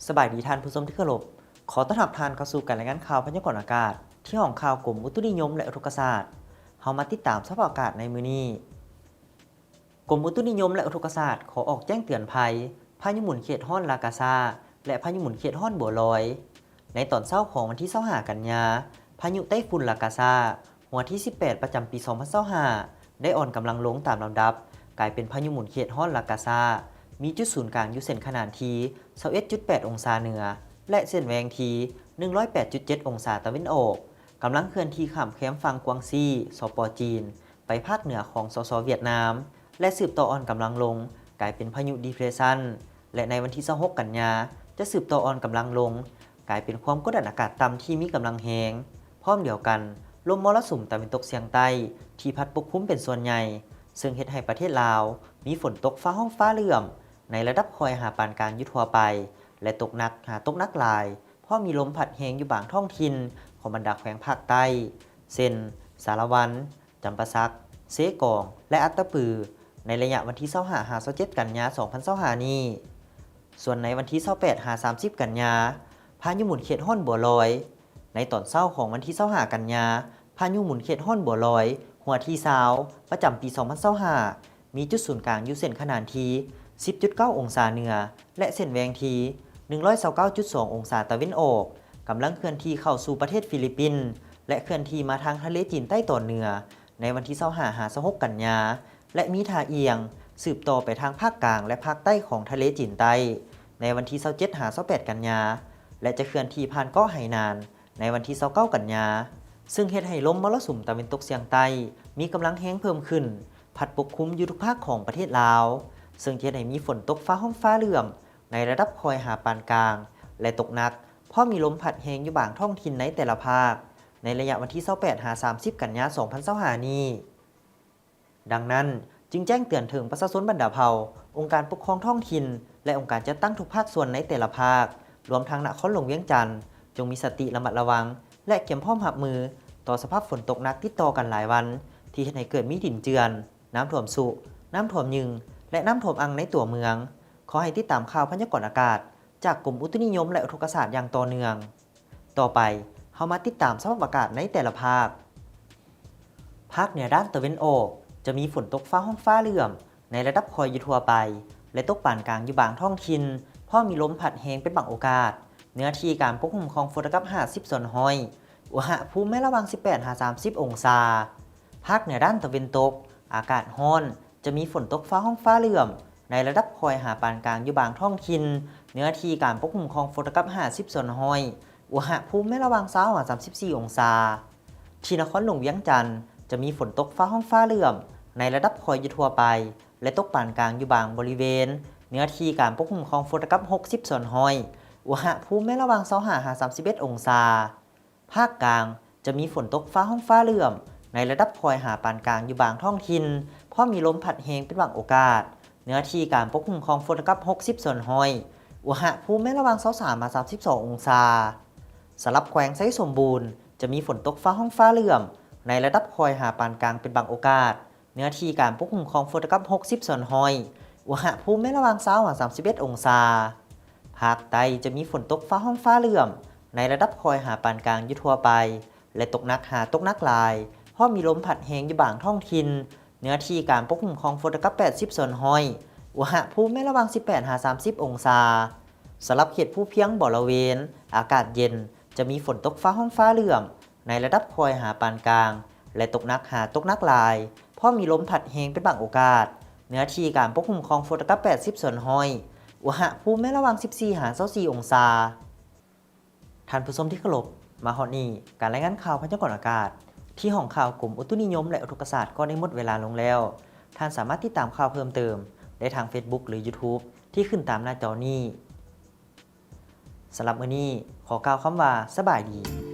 ສະບາຍດີທ່ານຜູ້ຊົມທີ່ເຄົາລົບ. ຂໍຕ້ອນຮັບທ່ານເຂົ້າສູ່ການລາຍງານຂ່າວພະຍາກອນອາກາດ ທີ່ຫ້ອງຂ່າວກົມອຸຕຸນິຍົມ ແລະ ອຸທົກກະສາດ. ເຮົາມາຕິດຕາມສະພາບອາກາດໃນມື້ນີ້. ກົມອຸຕຸນິຍົມ ແລະ ອຸທົກກະສາດ ຂໍອອກແຈ້ງເຕືອນໄພ ພາຍຸໝູນເຂດຮ້ອນລາກາຊາ ແລະ ພາຍຸໝູນເຂດຮ້ອນບົວລອຍ. ໃນຕອນເຊົ້າຂອງວັນທີຊາວຫ້າກັນຍາ, ພາຍຸໄຕ້ຝຸ່ນລາກາຊາ ຫົວທີສິບແປດ ປະຈຳປີສອງພັນຊາວຫ້າ ໄດ້ອ່ອນກຳລັງລົງຕາມລຳດັບ, ກາຍເປັນພາຍຸໝູນເຂດຮ້ອນລາກາຊາ, ມີຈຸດສູນກາງຢູ່ເສັ້ນຂະໜານທີ່ຊາວເອັດຈຸດແປດອົງສາເໜືອ ແລະ ເສັ້ນແຫວ່ງທີ່ໜຶ່ງຮ້ອຍແປດຈຸດເຈັດອົງສາຕາເວັນອອກ, ກຳລັງເຄື່ອນທີ່ຂ້າມແຄມຝັ່ງກວາງຊີ, ສປ ຈີນ, ໄປພາກເໜືອຂອງ ສສ ຫວຽດນາມ ແລະ ສືບຕໍ່ອ່ອນກຳລັງລົງ ກາຍເປັນພາຍຸດີເພຣຊັນ ແລະ ໃນວັນທີຊາວຫົກກັນຍາ ຈະສືບຕໍ່ອ່ອນກຳລັງລົງ ກາຍເປັນຄວາມກົດດັນອາກາດຕ່ຳທີ່ມີກຳລັງແຮງ. ພ້ອມດຽວກັນ, ລົມມໍລະສຸມຕາເວັນຕົກສຽງໃຕ້ທີ່ພັດປົກຄຸມເປັນສ່ວນໃຫຍ່, ເຊິ່ງເຮັດໃຫ້ປະເທດລາວມີຝົນຕົກຟ້າຮ້ອງຟ້າເຫຼື້ອມໃນລະດັບຄ່ອຍຫາປານກາງຢູ່ທົ່ວໄປ ແລະ ຕົກໜັກຫາຕົກໜັກຫຼາຍ, ເພາະມີລົມພັດແຮງຢູ່ບາງທ້ອງຖິ່ນຂອງບັນດາແຂວງພາກໃຕ້ ເຊັ່ນ ສາລະວັນ, ຈຳປາສັກ, ເຊກອງ ແລະ ອັດຕະປື ໃນໄລຍະວັນທີຊາວຫ້າຫາຊາວເຈັດກັນຍາສອງພັນຊາວຫ້ານີ້. ສ່ວນໃນວັນທີຊາວແປດຫາສາມສິບກັນຍາ, ພາຍຸໝູນເຂດຮ້ອນບົວລອຍ. ໃນຕອນເຊົ້າຂອງວັນທີຊາວຫ້າກັນຍາ, ພາຍຸໝູນເຂດຮ້ອນບົວລອຍ ຫົວທີຊາວ ປະຈຳປີສອງພັນຊາວຫ້າ ມີຈຸດສູນກາງຢູ່ເສັ້ນຂະໜານທີ່ສິບຈຸດເກົ້າອົງສາເໜືອ ແລະ ເສັ້ນແຫວ່ງທີ່ໜຶ່ງຮ້ອຍຊາວເກົ້າຈຸດສອງອົງສາຕາເວັນອອກ, ກຳລັງເຄື່ອນທີ່ເຂົ້າສູ່ປະເທດຟີລິບປິນ ແລະ ເຄື່ອນທີ່ມາທາງທະເລຈີນໃຕ້ຕອນເໜືອ ໃນວັນທີຊາວຫ້າຫາຊາວຫົກກັນຍາ ແລະ ມີທ່າອ່ຽງສືບຕໍ່ໄປທາງພາກກາງ ແລະ ພາກໃຕ້ຂອງທະເລຈີນໃຕ້ ໃນວັນທີຊາວເຈັດຫາຊາວແປດກັນຍາ ແລະ ຈະເຄື່ອນທີ່ຜ່ານເກາະໄຫໜານ ໃນວັນທີຊາວເກົ້າກັນຍາ, ເຊິ່ງເຮັດໃຫ້ລົມມໍລະສຸມຕາເວັນຕົກສຽງໃຕ້ມີກຳລັງແຮງເພີ່ມຂຶ້ນ, ພັດປົກຄຸມຢູ່ທຸກພາກຂອງປະເທດລາວ, ເຊິ່ງຈະເຮັດໃຫ້ມີຝົນຕົກຟ້າຮ້ອງຟ້າເຫຼື້ອມໃນລະດັບຄ່ອຍຫາປານກາງ ແລະ ຕົກໜັກ, ພ້ອມມີລົມພັດແຮງຢູ່ບາງທ້ອງຖິ່ນໃນແຕ່ລະພາກ ໃນໄລຍະວັນທີຊາວແປດຫາສາມສິບກັນຍາສອງພັນຊາວຫ້ານີ້. ດັ່ງນັ້ນ, ຈຶ່ງແຈ້ງເຕືອນເຖິງປະຊາຊົນບັນດາເຜົ່າ, ອົງການປົກຄອງທ້ອງຖິ່ນ ແລະ ອົງການຈັດຕັ້ງທຸກພາກສ່ວນໃນແຕ່ລະພາກ, ລວມທັງນະຄອນຫຼວງວຽງຈັນ, ຈົ່ງມີສະຕິລະມັດລະວັງ ແລະ ກຽມພ້ອມຮັບມືຕໍ່ສະພາບຝົນຕົກໜັກຕິດຕໍ່ກັນຫຼາຍວັນ ທີ່ເຮັດໃຫ້ເກີດມີດິນເຈື່ອນ, ນ້ຳຖ້ວມຊຸ, ນ້ຳຖ້ວມຍືງ ແລະ ນ້ຳຖ້ວມອັ່ງໃນຕົວເມືອງ. ຂໍໃຫ້ຕິດຕາມຂ່າວພະຍາກອນອາກາດຈາກກົມອຸຕຸນິຍົມ ແລະ ອຸທົກກະສາດຢ່າງຕໍ່ເນື່ອງ. ຕໍ່ໄປ, ເຮົາມາຕິດຕາມສະພາບອາກາດໃນແຕ່ລະພາກ. ພາກເໜືອດ້ານຕາເວັນອອກ ຈະມີຝົນຕົກຟ້າຮ້ອງຟ້າເຫຼື້ອມໃນລະດັບຄ່ອຍຢູ່ທົ່ວໄປ ແລະ ຕົກປານກາງຢູ່ບາງທ້ອງຖິ່ນ, ພ້ອມມີລົມພັດແຮງເປັນບາງໂອກາດ. ເນື້ອທີ່ການປົກຄຸມຂອງຝົນລະດັບຫ້າສິບສ່ວນຮ້ອຍ, ອຸນຫະພູມແມ່ນລະຫວ່າງສິບແປດຫາສາມສິບອົງສາ. ພາກເໜືອດ້ານຕາເວັນຕົກ ອາກາດຮ້ອນ, ຈະມີຝົນຕົກຟ້າຮ້ອງຟ້າເຫຼື້ອມ ໃນລະດັບຄ່ອຍຫາປານກາງຢູ່ບາງທ້ອງຖິ່ນ, ເນື້ອທີ່ການປົກຄຸມຂອງຝົນລະດັບຫ້າສິບສ່ວນຮ້ອຍ, ອຸນຫະພູມແມ່ນລະຫວ່າງຊາວຫາສາມສິບສີ່ອົງສາ. ທີ່ນະຄອນຫຼວງວຽງຈັນ ຈະມີຝົນຕົກຟ້າຮ້ອງຟ້າເຫຼື້ອມ ໃນລະດັບຄ່ອຍຢູ່ທົ່ວໄປ ແລະ ຕົກປານກາງຢູ່ບາງບໍລິເວນ, ເນື້ອທີ່ການປົກຄຸມຂອງຝົນລະດັບຫົກສິບສ່ວນຮ້ອຍ, ອຸນຫະພູມແມ່ນລະຫວ່າງຊາວຫ້າຫາສາມສິບເອັດອົງສາ. ພາກກາງ ຈະມີຝົນຕົກຟ້າຮ້ອງຟ້າເຫຼື້ອມ ໃນລະດັບຄ່ອຍຫາປານກາງຢູ່ບາງທ້ອງຖິ່ນ, ພ້ອມມີລົມພັດແຮງເປັນບາງໂອກາດ. ເນື້ອທີ່ການປົກຄຸມຂອງຝົນລະດັບຫົກສິບສ່ວນຮ້ອຍ, ອຸນຫະພູມແມ່ນລະຫວ່າງຊາວສາມຫາສາມສິບສອງອົງສາ. ສຳລັບແຂວງໄຊສົມບູນ ຈະມີຝົນຕົກຟ້າຮ້ອງຟ້າເຫຼື້ອມ ໃນລະດັບຄ່ອຍຫາປານກາງເປັນບາງໂອກາດ. ເນື້ອທີ່ການປົກຄຸມຂອງຝົນລະດັບຫົກສິບສ່ວນຮ້ອຍ, ອຸນຫະພູມແມ່ນລະຫວ່າງຊາວຫາສາມສິບເອັດອົງສາ. ພາກໃຕ້ຈະມີຝົນຕົກຟ້າຮ້ອງຟ້າເຫຼື້ອມ ໃນລະດັບຄ່ອຍຫາປານກາງຢູ່ທົ່ວໄປ ແລະ ຕົກໜັກຫາຕົກໜັກຫຼາຍ, ພ້ອມມີລົມພັດແຮງຢູ່ບາງທ້ອງຖິ່ນ. ເນື້ອທີ່ການປົກຄຸມຂອງຝົນລະດັບແປດສິບສ່ວນຮ້ອຍ, ອຸນຫະພູມແມ່ນລະຫວ່າງສິບແປດຫາສາມສິບອົງສາ. ສຳລັບເຂດພູພຽງບໍລະເວນ ອາກາດເຢັນ, ຈະມີຝົນຕົກຟ້າຮ້ອງຟ້າເຫຼື້ອມ ໃນລະດັບຄ່ອຍຫາປານກາງ ແລະ ຕົກໜັກຫາຕົກໜັກຫຼາຍ, ພ້ອມມີລົມພັດແຮງເປັນບາງໂອກາດ. ເນື້ອທີ່ການປົກຄຸມຂອງຝົນລະດັບແປດສິບສ່ວນຮ້ອຍ, ອຸນຫະພູມແມ່ນລະຫວ່າງສິບສີ່ຫາຊາວສີ່ອົງສາ. ທ່ານຜູ້ຊົມທີ່ເຄົາລົບ, ມາຮອດນີ້ ການລາຍງານຂ່າວພະຍາກອນອາກາດ ທີ່ຫ້ອງຂ່າວກົມອຸຕຸນິຍົມ ແລະ ອຸທົກກະສາດ ກໍໄດ້ໝົດເວລາລົງແລ້ວ. ທ່ານສາມາດຕິດຕາມຂ່າວເພີ່ມເຕີມໄດ້ທາງເຟສບຸກ ຫຼື ຢູທູບ ທີ່ຂຶ້ນຕາມໜ້າຈໍນີ້. ສຳລັບມື້ນີ້ ຂໍກ່າວຄຳວ່າ ສະບາຍດີ.